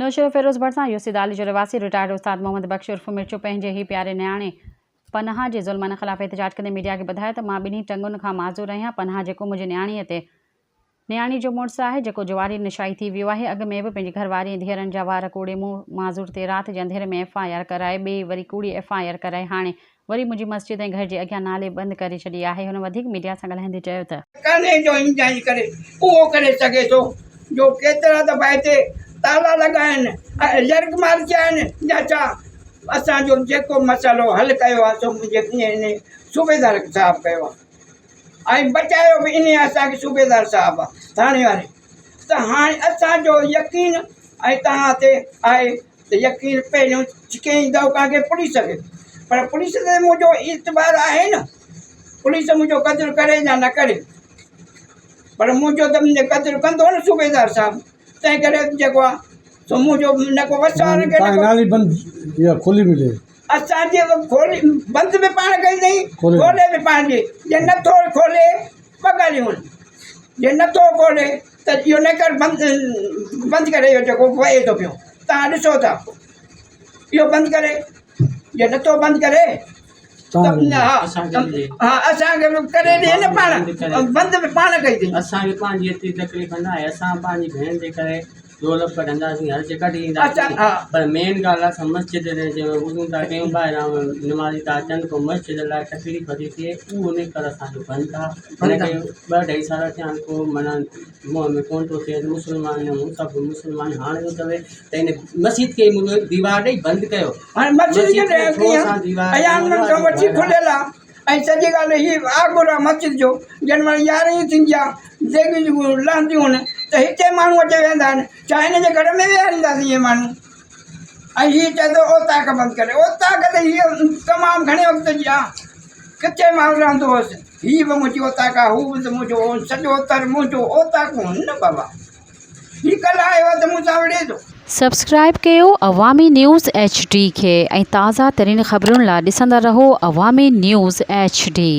نوشهروفيروز ڀرسان UC Dali جو رهواسي رٽائرڊ استاد محمد بخش عرف مرچو پنهنجي هي پياري نياڻي پناهه جي ظلمن خلاف احتجاج ڪندي ميڊيا کي ٻڌايو ته مان ٻنهي ٽنگن کان معذور آهيان پناهه جيڪو منهنجي نياڻي تي نياڻي جو مڙس آهي، جيڪو جواري نشائي ٿي ويو آهي. اڳ ۾ به پنهنجي گهر واري ۽ ڌيئرن جا وار ڪوڙي مون معذور تي رات جي انڌيري ۾ ايف I R ڪرائي، ٻئي وري ڪوڙي ايف I R ڪرائي هاڻي وري منهنجي مسجد ۽ گهر جي اڳيان نالي بند ڪري ڇڏي آهي. هن وڌيڪ ميڊيا سان ڳالهائيندي چيو ته. ڪانهي جو ائين جائين ڪري اهو ڪري سگهي ٿو جو ڪيترا دفعا هتي تالا لڳا آهن ۽ يرغمال ٿيا آهن يا ڇا اسان جو جيڪو مسئلو حل ڪيو آهي سو منهنجي صوبيدار صاحب ڪيو آهي. ۽ بچايو به انهيء اسان کي صوبيدار صاحب ٿاڻي واري ته هاڻي اسان جو يقين ۽ توهان تي آهي ته يقين پهريون ڇڪي ايندؤ ڪان کي پوليس کي پر پوليس تي منهنجو اعتبار آهي نه پوليس منهنجو قدر ڪري يا نه ڪري پر منهنجو ته قدر ڪندو نه صوبيدار صاحب تنهن ڪري جيڪو آهي سو منهنجو نه ڪو وس وارن کي نه نالي بند يا کولي ملي اسان جي کولي بند به پاڻ ڪئي اٿئي کولي به پاڻ جي جي نٿو کولي ٻه ڳالهيون آهن جي نٿو کولي ته اهو نيڪر بند بند ڪري اهو جيڪو وهي ٿو پيو توهان ڏسو ٿا اهو بند ڪري جي نٿو بند ڪري ها ها اسان کي به ڪري ڏي نه پاڻ بند به پاڻ ڪئي اٿئي اسان کي پنهنجي ايتري تڪليف نه آهي اسان پنهنجي ڀيڻ جي ڪري دولت ڪڍنداسين هر جي ڪڍي اينداسين پر مين ڳالهه آهي اسان مسجد ۾ جنهن ۾ وضو ٿا ڪيون ٻاهران نمازي ٿا اچن پوء مسجد لاء تڪليف ٿي ٿئي اهو نڪر اسان جو بند آهي هن کي ٻه اڍائي سال ٿيا آهن ڪو معنيٰ منهن ۾ ڪونه ٿو اچي مسلمان نه هون سڀ مسلمان هاڻي ٿو چوي ته هن مسجد کي ديوار ڏئي بند ڪيو هاڻي مسجد کي ڪيئن وٺي کليل آهي ۽ سڄي ڳالهه هي آڳر آ مسجد جو جنھن مھل يارھين ٿيندي آ ديڳيون جيڪيون لھنديون آھن ته ھتي ماڻھو اچي ويھندا آھن ڇا ھن جي گھر ۾ ويھارينداسين اھي ماڻھو ۽ ھي چئي ٿو اوطاق بند ڪري اوطاق ته ھيء تمام گھڻي وقت جي آ ڪٿي مان رھندو ھوس ھي به منھنجي اوطاق آ ھو به ته منھنجو سڄو تر منھنجو اوطاقون آھن نه بابا هي ڪلهه آيو آهي ته مون سان وڙهي ٿو. سبسڪرائب ڪيو عوامي نيوز ايڇ ڊي کي ۽ تازه ترين خبرن لا ڏسندا رهو عوامي نيوز ايڇ ڊي.